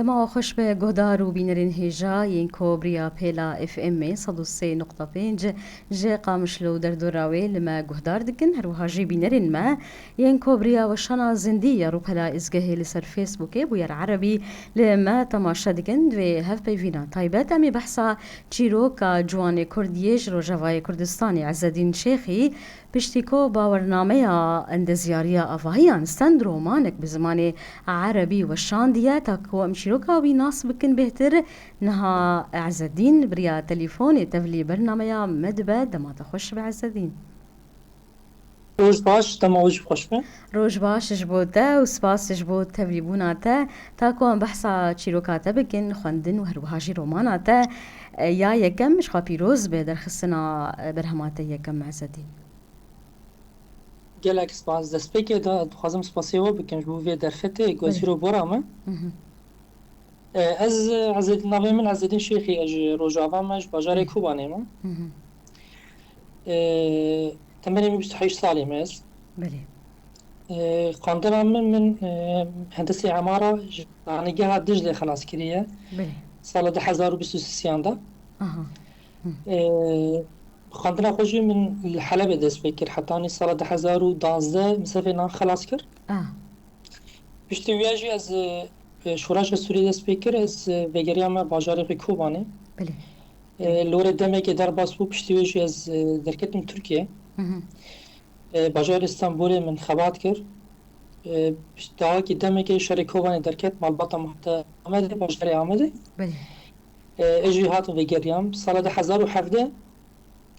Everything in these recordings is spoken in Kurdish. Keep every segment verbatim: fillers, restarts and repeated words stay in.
Dema we xweş be guhdar û bînerên hêja yên ku bi riya pêla F M sed û sê nokta pênc ji Qamişlo û derdora wê li me guhdar dikin, her wiha jî bînerên me yên ku bi riya weşana zindî ya rûpela Êzgehê li ser Facebookê bûyer erebî li me temaşe dikin. Di vê hevpeyvîna taybet em ê behsa çîroka ciwanê Kurd yê ji Rojavayê Kurdistanê Ezedîn Şêxî, piştî ku bawernameya endezyariya avahiyan stend romanek bi zimanê erebî weşandiye, ta ku em çîroka wî nas bikin bêhtir, niha Ezedîn bi riya telîfonê tevlî bernameya me dibe. Dema te xweş be Ezedîn. Roj baş, dema we jî xweş be. Roj baş ji bo te û spas ji bo tevlîbûna te. Ta ku em behsa çîroka te bikin, xwendin û her wiha jî romana te, e, ya yekem, ji xwe pîroz be derxistina, e, berhema te yekem Ezedîn. Gelek spas. Destpêkê de dixwazim spasiyê we bikim ji bo vê derfetê ku ez Belê. îro bora me. Mhm. E, ez, e, Ezedîn, navê min Ezedîn Şêxî, ez ji Rojava me, ji bajarê Belê. Kobanê me. Mhm. E, temenê min bîst û heşt salê me ez. Belê. E, xwendina min, min, e, hendesê emara ji Zanîngeha Diclê xelas kiriye. Belê. Sala du hezar û bîst û sisiyan de. Aha. Hı. E, xwendina xwe jî min li Helebê dest pê kir. Hetanî sala du hezar û duwazdeh min sifê nan xelas kir. Ah. Piştî wî ya jî ez, e, e, şoreşa Sûriyê dest pê kir, ez, e, vegeriyame bajarê xwe Kobanê. Belê. E, li orê demekê derbas bû, piştî wê jî ez, e, derketim Tirkiye. Hı hı. E, bajarê Stenbolê min xebat kir. E, pişt-, dawakî demekê şerê Kobanê derket, malbata min hate Amedê, bajarê Amedê. Belê. E, ez jî hatim vegeriyam. Sala du hezar û hevdeh,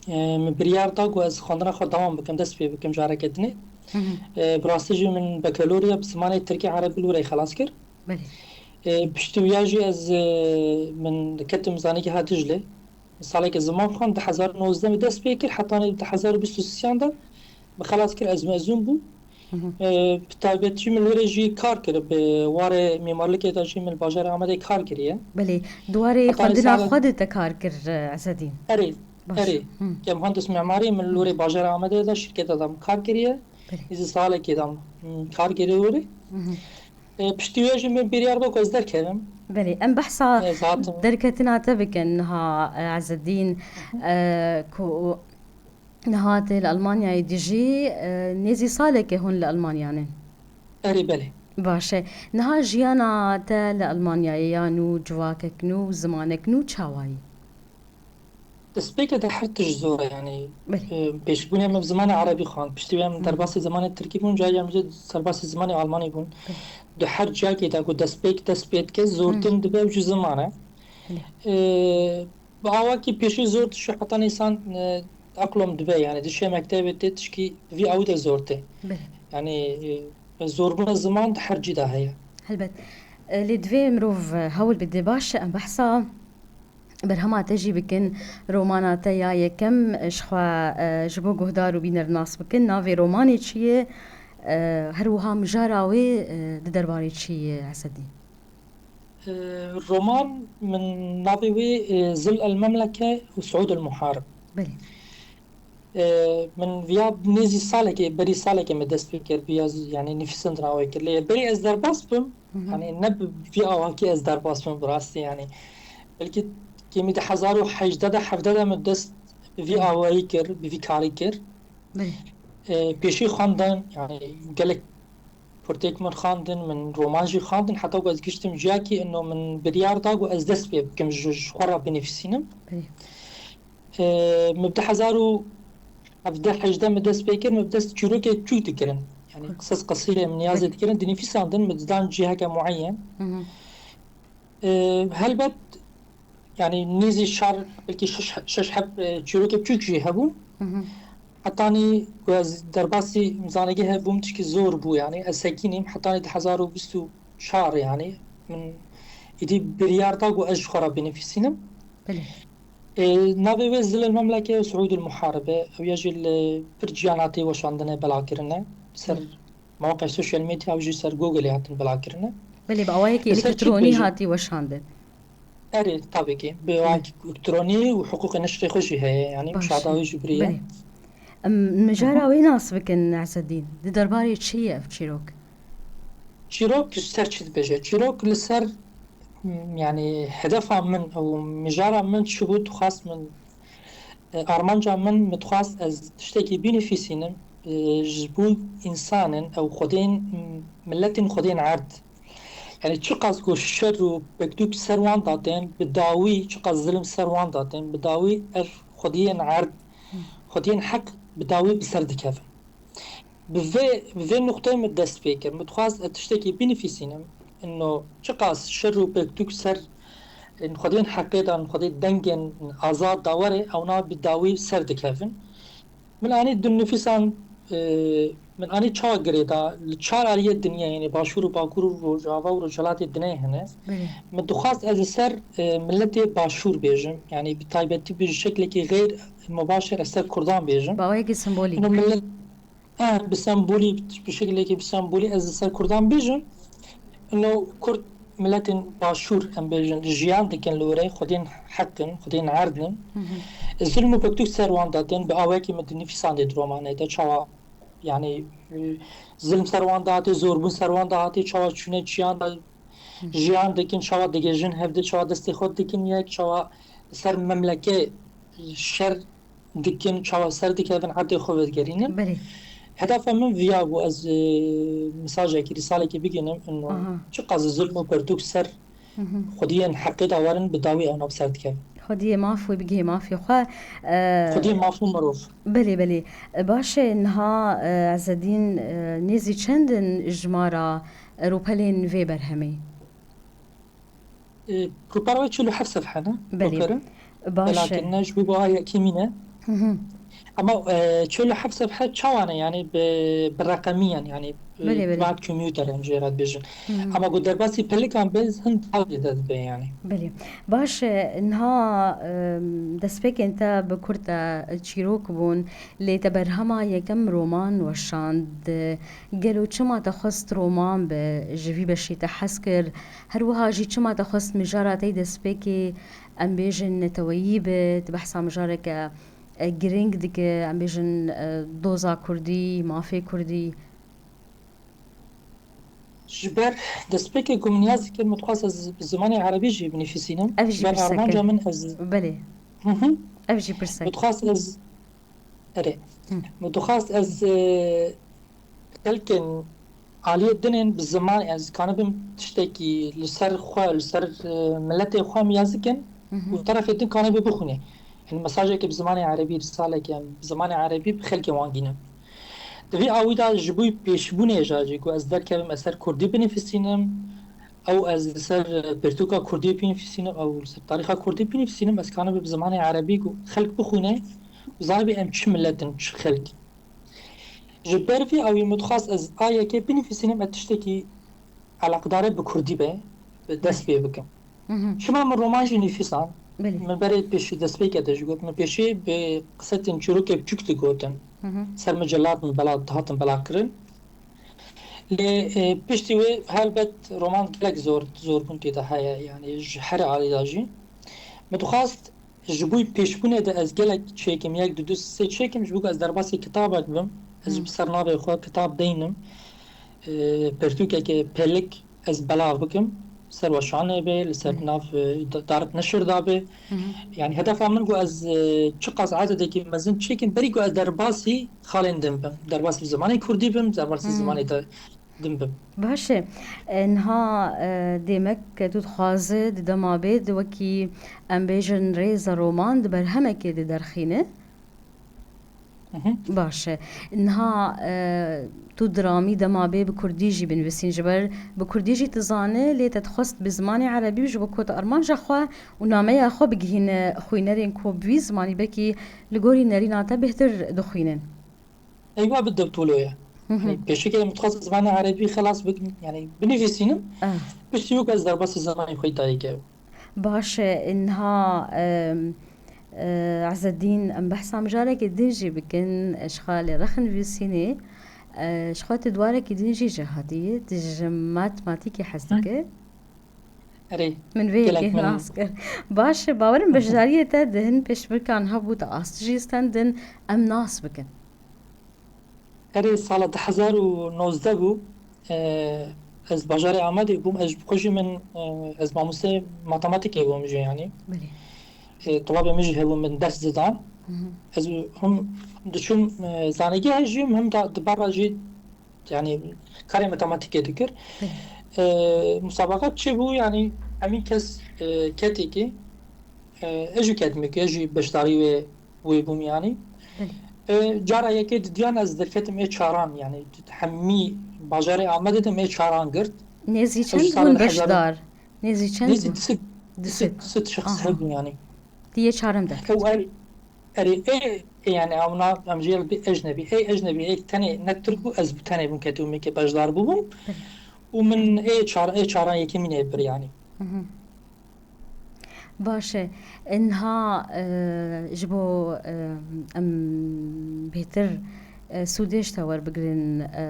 e, min biryar da ku ez xwendina xwe dewam bikim, dest pê bikim careke dinê. Hı hı. E, bi rastî jî min bakaloriya bi zimanê tirkî erebî li wir xelas kir. Belê. E, piştî wiya jî ez, e, min ketim Zanîngeha Diclê. Saleke ziman xwend, du hezar û nozdeh min dest pê kir, hetanî du hezar û bîst û sisiyan de min xelas kir, ez mezûn bûm. Hı hı. E, bi taybetî jî min li wir jî kar kir, bi warê mîmarlikê de jî min li bajarê Amedê kar kiriye. Belê, di warê Hetanî xwendina sala xwe de te kar kir, e, Ezedîn? Erê, Baş. Erê. Hı. Ke muhandis mimarî, min li wir bajarê Amedê de şirketa de min kar kiriye. Belê. Nêzî salekê de min kar kiriye wir. Hı hı. E, piştî wê jî min biryar da ku ez derkevim. Belê, em behsa E, zaten. derketina te bikin niha, e, Ezedîn, Hı hı. e, ku Niha tê li Almanyayê dijî, e, nêzî salekê hûn li Almanya ne? Erê, belê. Baş e. Niha jiyana te li Almanyayê ya nû, civakek nû, zimanek nû çawa ye? Destpêkê de her tişt zor e, yanî, Belê. e, pêşbûnê min bi zimanê erebî xwend. Piştî wê em Hı. derbasî zimanê tirkî bûn, cayê em jî derbasî zimanê almanî bûn. Belê. Di her ciyakê de ku destpêk dest pê dike, Hı. zortir dibe ew jî ziman e. Belê. E, Bi awakî pêşî zor dişo heta însan, e, eqlom dibe, yani dişê mektebê tê tişkî vî awî de zor tê. Belê. Yani, e, zorbûna ziman di her cî de heye. Helbet. E, lê divê mirov, e, hewl bide. Baş, em behsa berhema te jî bikin, romana te ya yekem, e, ji xwe, e, ji bo guhdar û bîner nas bikin. Navê romanê çi ye? E, her wiha mijara wê, e, di derbarê çi ye, Esedîn? E, roman min navê wê, e, Zil el Memleke û Suud el Muharib. Belê. E, min viya nêzî salekê, berî salekê min dest pê kir, viya z-, yani nivîsandina wê kir. Lê berî ez derbas bim, Hı hı. yani ne bi vî awakî ez derbas bim bi rastî yani. Belkî kêmî di hezar û hejdeh de hevdeh de min dest bi vî Hı. awayî kir, bi vî karî kir. Belê. E, pêşî xwendin, yani gelek Pirtûk min xwendin, min roman jî xwendin, heta ku ez gihiştim ciyakî ino min biryar da ku ez dest pê bikim, ji, ji xwe re binivîsînim. Belê. Ee, min bi du hezar û hevdeh hejdeh min dest pê kir, min bi dest çîrokê çûk dikirin. Yani Hı. qisas qesîrê min niyazê Belê. dikirin, dinivîsandin, min didan ciheke mueyen. Hı hı. E, helbet, yani nêzî şar, belkî şeş, şeş heb, e, çîrokê biçûk jî hebûn. Hı hı. Hetanî ku ez derbasî zanîngehê bûm, tişkî zor bû, yani ez sekînîm, hetanî du hezar û bîst û çar, yani min îdî biryar da ku ez ji xwe re binivîsînim. Belê. E, navê wê Zil el Memleke û Suud el Muharib e. Ew ya jî li pir ciyan hatî weşandine, bela kirine. Ser Hı. mewqe sosyal medya û jî ser Google hatin bela kirine. Belê, bi awayekî Li ser çi elektronî dibêjin? hatî weşandin. Erê, tabii ki. Bi Hı. awayekî elektronî û hiqûqê neşrê xwe jî heye, yani Baş. muşahada wê jî biriye. Belê. Em mijara Hı hı. wê nas bikin, Esedîn. Di derbarê çi ye ev çîrok? Çîrok li ser çi dibêje? Çîrok li ser, Yani hedefa min û mijara min çi bû, dixwast min, e, armanca min, min dixwast ez tiştekî binivîsînim, e, ji bo însanên ew xwedên, miletên xwedên erd. Yani çiqas ku şer û pekdûk ser wan datên, bi dawî çiqas zilm ser wan datên, bi dawî ev xwediyên erd, xwediyên heq bi dawî bi ser dikevin. Bi vê, bi vê nuqteyê min dest pê kir. Min dixwast ez tiştekî binivîsînim. Ino çiqas şer û pekdûk ser, ên xwediyên heqê de, xwediyê dengên azad de were, ewna bi dawî ser dikevin. Min anî di nifîsan, e, min anî çawa girê da, li çar aliyê dinyê, yani Başûr û Bakur û Rojava û Rojhilatê dinê hene. Belê. Min dixwast ez li ser, e, miletê Başûr bêjim. Yani bi taybetî bi şeklekî xeyr mubaşir ez ser Kurdan bêjim. Bi awayekî sembolîk. Ino milet, eh, bi sembolî, bi şeklekî bi sembolî ez li ser Kurdan bêjim. Ino Kurd miletên Başûr, em bêjin, jiyan dikin li wêrê, xwedên heq in, xwedên erd in. Hı hı. Zilm û pekdûk ser wan datin, bi awekî min di nivîsandê di romanê de, çawa, yani, e, zilm ser wan dihate, zorbûn ser wan dihate, çawa çûne çiyan de, hı, jiyan dikin, çawa digihîjin hevdî, çawa destê xwe dikin yek, çawa ser memleke şer dikin, çawa ser dikevin, erdê xwe vedigerînin. Belê. Hedefa min viya bû, ez, e, mesajekî, rîsalekî bigihînim, ino aha, çiqas zilm û pekdûk ser, hı hı, xwediyên heqê de werin, bi dawî ewna bi ser dikevin. Xwediyê maf wê bigihê mafê xwe. E, xwediyê maf û mirov. Belê, belê. E, baş e, niha, e, Ezedîn, e, nêzî çend in jimara, e, rûpelên vê berhemê? E, rûpela wê çil û heft sefhe ne? Belê. Rûpelin. Baş e. Belakirine ji bo buha yekî mîne. Hı hı. Ama, e, çil û heft sefhe çawa ne, yani bi, bi reqemî ye, yani, e, belê, belê, wek komputer em jê re dibêjin. Hı hı. Ama ku derbasî pelikan be, hin daha zêde dibe yani. Belê. Baş e, niha, e, destpêkên te bi kurte çîrok bûn, lê te berhema yekem roman weşand. Gelo çima te xwest roman be, ji vî beşê te hez kir? Her wiha jî çima te xwest mijara te yê destpêkê, em bêjin, neteweyî be, tu behsa mijareke, e, girîng dike, em bêjin, e, doza kurdî, mafê kurdî? Ji ber destpêkê ku min yaz dikir, min dixwest ez bi zimanê erebî jî binivîsînim. Ev jî pirsek e. Ji ber armanca min ez... Belê. Hı hı. Ev jî pirsek e. Min dixwest ez... Erê. Hı. Min dixwest ez, e, xelkên aliyê din ên bi ziman, ez kanibim tiştekî li ser xwe, li ser, e, miletê xwe em yaz dikin, hı hı, û terefê din kanibe bixwîne. Yani mesajekê bi zimanê erebî, risalekê em bi zimanê erebî bi xelkê wan gînim. Di vî awî de ji bo pêşbûnê jî ku ez derkevim, ez ser kurdî binivîsînim, ew ez li ser, e, pirtûka kurdî binivîsînim, ew li ser tarîxa kurdî binivîsînim, ez kanibe bi zimanê erebî ku xelk bixwîne û zanibe em çi milet in, çi xelk. Ji ber vî awî min dixwest ez a yekê binivîsînim, ez tiştekî eleqedar e bi kurdî be, bi dest pê bikim. Hı hı. Çima min roman jî nivîsan? Belê. Min berê pêşî destpêkê de jî got, min pêşî bi qisetên çîrokê biçûk digotin. Hı hı. Ser micelat min bela, dihatin belakirin. Lê, e, piştî wê helbet roman gelek zor, zorbûn tê de heye, yani ji her alî de jî. Min dixwest ji bo pêşbûnê de ez gelek çêkim, yek, du, du, sê çêkim, ji bo ku ez derbasî kitabek bim, ez jî, hı, bi ser navê xwe kitab deynim, e, pirtûkeke pelik ez belav bikim, ser weşanê be, li ser, hı, nav, e, da-, Darit Neşir de be. Hı hı. Yani hedefa min ku ez, e, çiqas ededekî mezin çêkim, berî ku ez derbasî xalên din bim. Derbasî zimanê kurdî bim, derbasî, hı, zimanê te din bim. Baş e. E, niha, e, demek tu dixwaze di dema bê, di wekî, em bêjin, rêza roman di berhemekê de derxîne? Hı hı. Baş e. Niha, e, tu diramî dema bê bi kurdî jî binivîsîn, ji ber bi kurdî jî tu zane, lê te dixwest bi zimanê erebî ji bo ku tu armanca xwe û nameya xwe bigihîne xwînerên ku bi vî zimanî belkî li gorî nerîna te bêhtir dixwînin. Eywa bi dewtolo ye. Hı hı. Yani pêşikê min dixwest zimanê erebî xelas bikim, yani binivîsînim. Ah. Piştî wek ez derbasî zimanê xwe dayî kevim. Baş e, niha, em, e, Ezedîn, em behsa mijarekê din jî bikin, e, ji xwe lê rexin nivîsînê, e, ji xwe tu di warekî din jî jêhatî yî, tu ji matematîkê hez dike. Erê. Min vê yekê nas kir. Baş e, bawerim beşdariyê te di hin pêşbirkan hebû, te ast jî stendin, em nas bikin. Erê, sala du hezar û nozdeh bû. E, Ez bajarê Amedê bûm, ez xwe jî min, e, ez mamostê matematîkê bûm jî, yanî. Belê. E, tulabê min jî hebûn, min ders didan. Hı hı. Ez him diçûm, e, zanîgehê jî, him da di ber re jî, yanî, karê matematîkê dikir. Belê. E, musabaqa çi bû, yanî, hemî kes, e, ketîkî, e, ez jî ketmîkî, ez jî beşdarî wê wê bûm, yanî. Belê. E, cara yekê didiyan ez derketim ê çaran, yanî hemî bajarê Amedê de me çaran girt. Nêzî çend bûn beşdar? Nêzî çend bûn? Nêzî du sed, du sed şexs hebûn, yanî. Diye çaran derket. Ew er, erê, ê, ê, yanî, ewna, em jê re bi ecnebî. Ê ecnebî, ê tenê ne Tirk bû, ez bi tenê bûm ketibûm, ê ke beşdar bûbûm. Belê. Û min ê çar-, ê çaran yekemîn ê bir, yanî. Hı hı. Baş e. Niha, e, ji bo, e, em bêhtir, e, sûdê ji te werbigirin, e,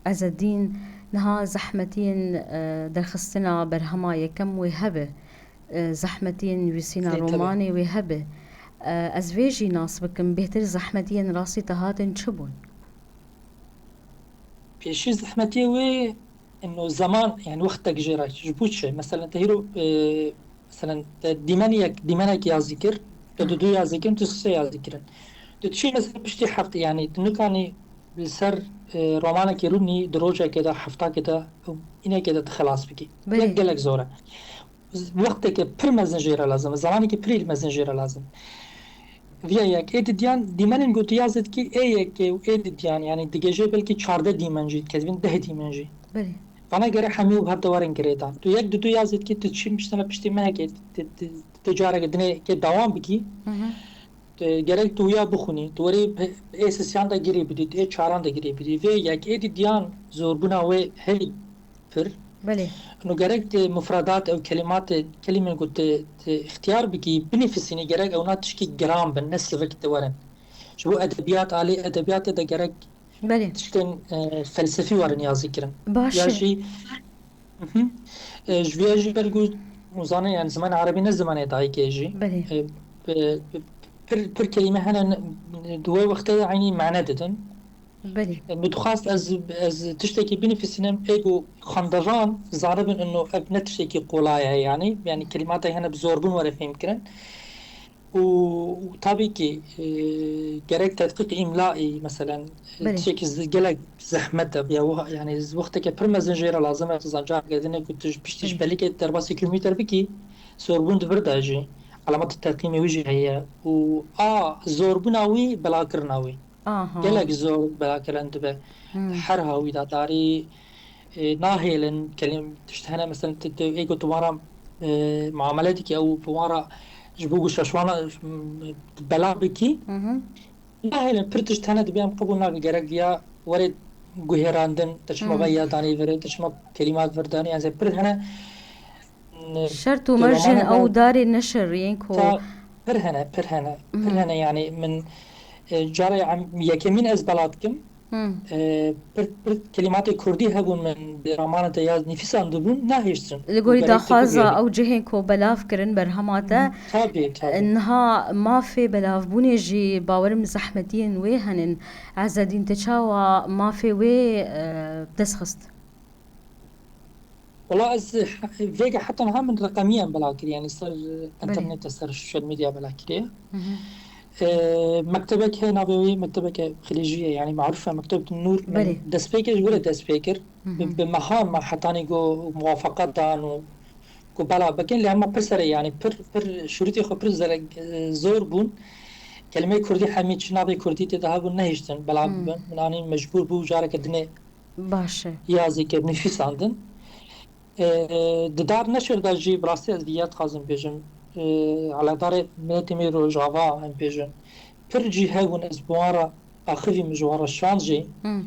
Ezedîn, niha zehmetiyên, e, derxistina berhema yekem wê hebe, e, zehmetiyên nivîsîna Ê, tabii. romanê wê hebe. E, ez vê jî nas bikim, bêhtir zehmetiyên rastî te hatin çi bûn? Pêşî zehmetiyê wê, ino zeman, yani wextek jê re ji bo çi? Meselen, te hîro, e, meselen, te dîmeniyek, dîmenek yazî kir, te du du yazî kirin, tu sê yazî kirin. Tu çi mesela piştî heft, yani tu nikanî li ser, e, romanekê rûnî di rojekê de, heftakê de, înekê de tu xelas bikî. Belê. Wek gelek zor e. Wexteke pir mezin jê re lazim e, zemaneke pir mezin jê re lazim. Viya yek, ê didiyan dîmenên ku tu yazê dikî, ê yekê û ê didiyan, yani digêje belkî çardeh dîmen jî, kezbin deh dîmen jî. Belê. Vana gere hemî û hev de werin girêdan. Tu yek du du yazê dikî, tu çî miştene piştî mehekê, tu, tu, tu careke dinê ke dewam bikî. Hı hı. Tu gerek tu ya bixwînî, tu werî ê sisiyan de girê bidî, tu ê çaran de girê bidî. Vê yek ê didiyan zorbûna wê heyî pir. Belê. Ino gerek tu mufredat ew kelimatê, kelîmên ku tu, tu îxtiyar bikî, binivîsînî, gerek ewna tişkî giran bin, ne sivik tu werin. Ji bo edebiyat, alî edebiyatê de gerek Belê. tiştên, e, felsefî werin yazî kirin. Baş Ya e. jî, Mhm. E, ji vê jî ber ku, zanî, yani zimanê erebî ne zimanê dayikê jî. Belê. E, e, pir, pir kelîme hene ne, di wê wextê de eynî mane didin. Belê. E, min dixwast ez, ez tiştekî binivîsînim, ê ku xwendevan zanibin ino ev ne tiştekî qolay e, yani, yani kelîmatê hene bi zorbûn were fêhm kirin. Û, û tabii ki, e, gerek tedqiq îmlaî, meselen, e, Belê. tiştekî zi-, gelek zehmet e, ya wiha, yani, wexteke pir mezin jê re lazim e, tu zancar gedine ku tu ji piştî ji Belê. belikê derbasî kompûter bikî, zorbûn di vir de jî, alamet teqîmê wî jî heye. Û a zorbûna wî, belakirina wî. Aha. Gelek zor belakirin dibe. Hmm. Her hawî de darî, e, nahêlin, kelim, tişt hene, mesela, tu, tu, ê ku tu wan re, e, muamele dikî, ew bi wan re ji bo ku şeşwana, m, bela bikî, Hı hı. nahêlin, pir tişt hene, dibê em qebûl nakin, gerek viya were guhêrandin, te çima Hmm. veya danî vir, te çima kelîmat vir danî, yani pir hene, n-, Şert û tu mercên romaneke ew darê neşir yên ku ta pir hene, pir hene, pir Hmm. hene, yani min, e, carê em yekemîn ez bela dikim, Hmm. E, pir, pir kelîmatê kurdî hebûn min di ramana de ya nivîsandibûn, nehiştin. Li gorî daxwaza ew cihên ku belav kirin berhema te, Hmm, tabii, tabii. niha mafê belavbûnê jî bawerim zehmetiyên wê henin. Ezedîn, te çawa mafê wê, e, dest xist? Wala ez, vêga heta niha min reqemiyan bela kir, yani ser, e, Belê. internetê, ser sosyal medya bela kiriye. Hı hı. E, mektebek heye navê wê, mektebeke xilêjî ye, yani maruf e, Mektebetun Nur. Min Belê. destpêkê ji were dest pê kir. Hı hı. Bi, bi mehan me hetanî ku muwafaqet dan û ku bela bikin, lê hema pir serê, yani pir, pir şurûtê xwe pir zere-, e, zor bûn. Kelimeyê kurdî hemî çi navê kurdî tê de hebûn nehiştin bela Hmm. bibin. Min anî mecbûr bû, careke dinê Baş e. yazî kir, nivîsandin. E, di Dar Neşir de jî bi rastî ez vîya dixwazim bêjim. E, eleqdarê miletê me Rojava em bêjin. Pir cî hebûn ez bi wan re axivî min ji wan re şand jî. Hmm.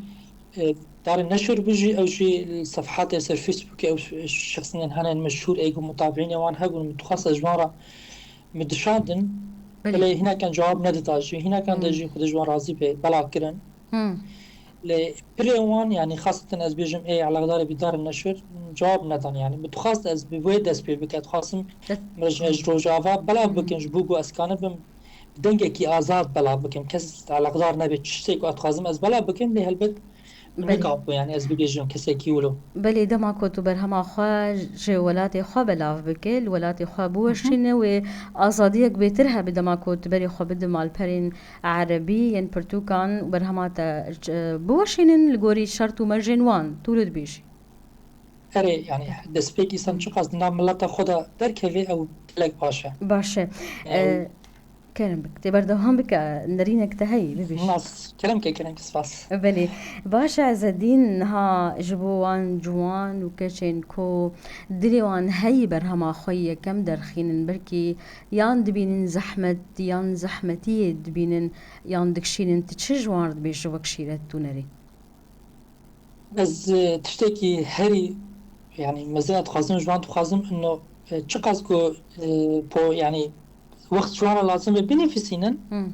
E, Darê Neşir bû jî, ew jî li sefhatê ser Facebookê ew şexsînên hene meşhûr ê ku mutabiînê wan hebûn, min dixwest ez ji wan re min dişandin. Belê. Belê hînakan cewab nedida jî. Hînakan de Hmm. jî Xwedê ji wan razî be, bela kirin. Hmm. Lê pirê wan, yani xaseten ez bêjim ê eleqdarê bi Darê Neşir cewab nedan, yani. Min dixwast ez bi wê dest pê bike, dixwastim Dest- min ji, ji Rojava belav Hmm. bikin, ji bo ku ez kanibim bi dengekî azad belav bikim. Kes eleqdar nebe, tiştê ku ez dixwazim ez belav bikim, lê helbet Belê. Wek apû, yani ez bibêjim kesekî wilo. Belê, dema ku tu berhema xwe ji welatê xwe belav bike, li welatê xwe biweşîne, wê azadiyek bêtir hebe dema ku tu berê xwe bide malperên erebî yên pirtûkan û berhema te, e, biweşînin li gorî şert û mercên wan, tu wilo dibêjî. Erê, yani destpêk îsan çiqas di nav mileta xwe de derkeve ew gelek baş e. Baş e. Ew E, Kerem bik, tê berdewam bike, nerînek te heyî, bibêj. Nas, kerem ke, kerem ke, spas. Belê. Baş e, Ezedîn, niha ji bo wan ciwan û keçên ku dilê wan heyî berhema xwe yekem derxînin, belkî yan dibînin zehmet, yan zehmetiyê dibînin, yan dikişînin, tu çi ji wan re dibêjî wek şîret û nerî? Ez, e, tiştekî herî, yani mezin ez dixwazim ji wan dixwazim ino, e, çiqas ku, e, po, yani wext ji wan re lazim be binivîsînin, Hmm.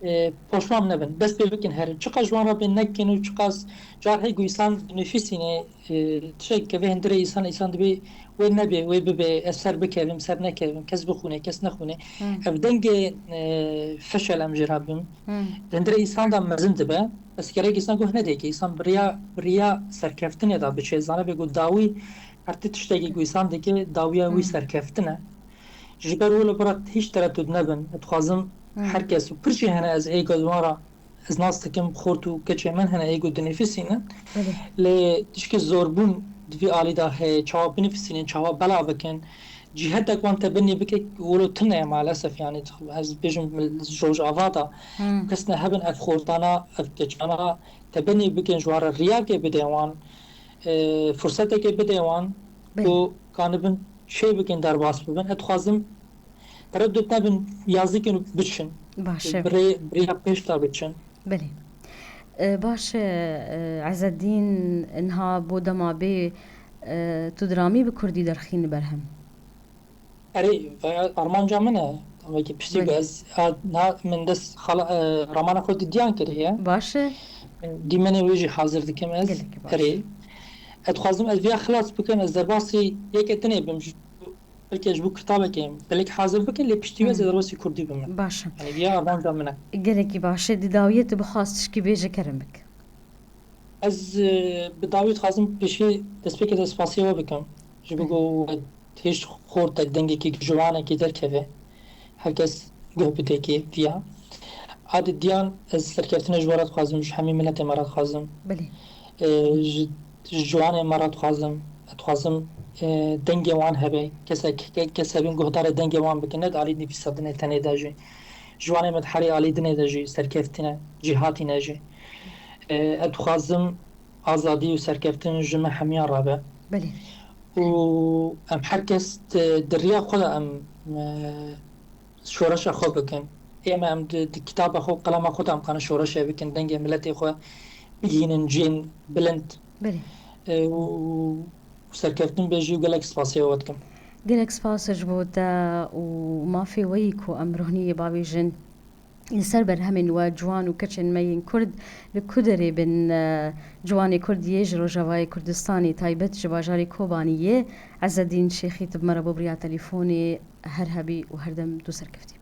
e, poşman nebin. Dest pê bikin herin. Çiqas ji wan re bê nekin û çiqas car hê ku îsan binivîsîne, e, tiştek keve hundirê îsan, îsan dibê wê nebê, wê bibe, ez ser bikevim, ser nekevim, kes bixwîne, kes nexwîne. Hmm. Ev dengê, e, feşel em jê re bim. Hmm. Di hundirê îsan de mezin dibe. Ez gerek îsan guh nedê ki, îsan bi riya, bi riya serkeftinê de biçe, zanibe ku dawî her ti tiştekî ku îsan dike, dawiya wî Hmm. serkeftin e. Ji ber wilo bira hiç tereddud nebin. Ez dixwazim Hmm. her kes û pir jî hene, ez ê ku wan re ez nas dikim, xort û keçê min hene ê ku dinivîsînin. Belê. Lê tişkî zorbûn di vî alî de heye, çawa binivîsînin, çawa belav bikin. Cîhetek wan tebenî bike, wilo tune ye maalesef, yani ez bêjim li Rojava de Hmm. kes ne hebin ev xortana, ev keçana tebenî bikin, ji wan re riyakê bide wan, e, fursetekê bide wan Belê. ku kanibin çê bikin, derbas bibin. Ez dixwazim tereddut nebin, yazî kin û biçin. Baş e. Bi rê, bi rêya pêş de biçin. Belê. E, baş e, e, Ezedîn, niha bo dema bê, e, tu diramî bi kurdî derxînî berhem? Erê, vaya armanca min e. Wekî piştî Belê. ku ez, a, na, min dest xala, e, ramana xwe didiyan kiriye. Baş e. Dîmenê wê jî hazir dikim ez. Gelekî baş. Erê. Ez dixwazim ez viya xilas bikim, ez derbasî yeke dinê bim. Ji, belkî ji bo kitabekê belkî hazir bikin, lê piştî wê ez Hmm. derbasî kurdî bim. Baş e. Yani viya armanca min e. Gelekî baş e. Di dawiyê tu bixwaz tişkî bêje, kerem bik. Ez, e, bi dawî dixwazim pêşî destpêkê de spasiya we bikim. Ji bo ku we hêj xortek, dengekî, ciwanekî derkeve. Her kes guh bide kê viya. A di diyan ez serkeftinê ji we re dixwazim, ji hemî miletê me re dixwazim. Belê. E, ji, ji ciwanê me re dixwazim. Dixwazim, e, dengê wan hebe. Kesek, ke-, kes hebin guhdarê dengê wan bikin. Ne di alî nivîsandinê tenê de jî. Ji wanê me di herî alî dinê de jî serkeftin e, cîhatî ne jî. E, ez dixwazim azadî û serkeftin ji me hemiyan re be. Belê. Û em her kes di, di riya xwe de em, e, şoreşa xwe bikin. Ê me em di, di kitaba xwe, qelema xwe de em kanin şoreşê bikin, dengê miletê xwe bigihînin cihên bilind. Belê. E, û, û serkeftin bê jî û gelek spasiya we dikim. Gelek spas ji bo te û mafê we yî ku em rohniyê bavêjin. Li ser berhemên we ciwan û keçên me yên Kurd li ku derê bin, e, ciwanê Kurd yê ji Rojavayê Kurdistanê, taybet ji bajarê Kobaniyê, Ezedîn Şêxî, tu bi me re bû bi riya telefonê. Her hebî û her dem tu serkeftî.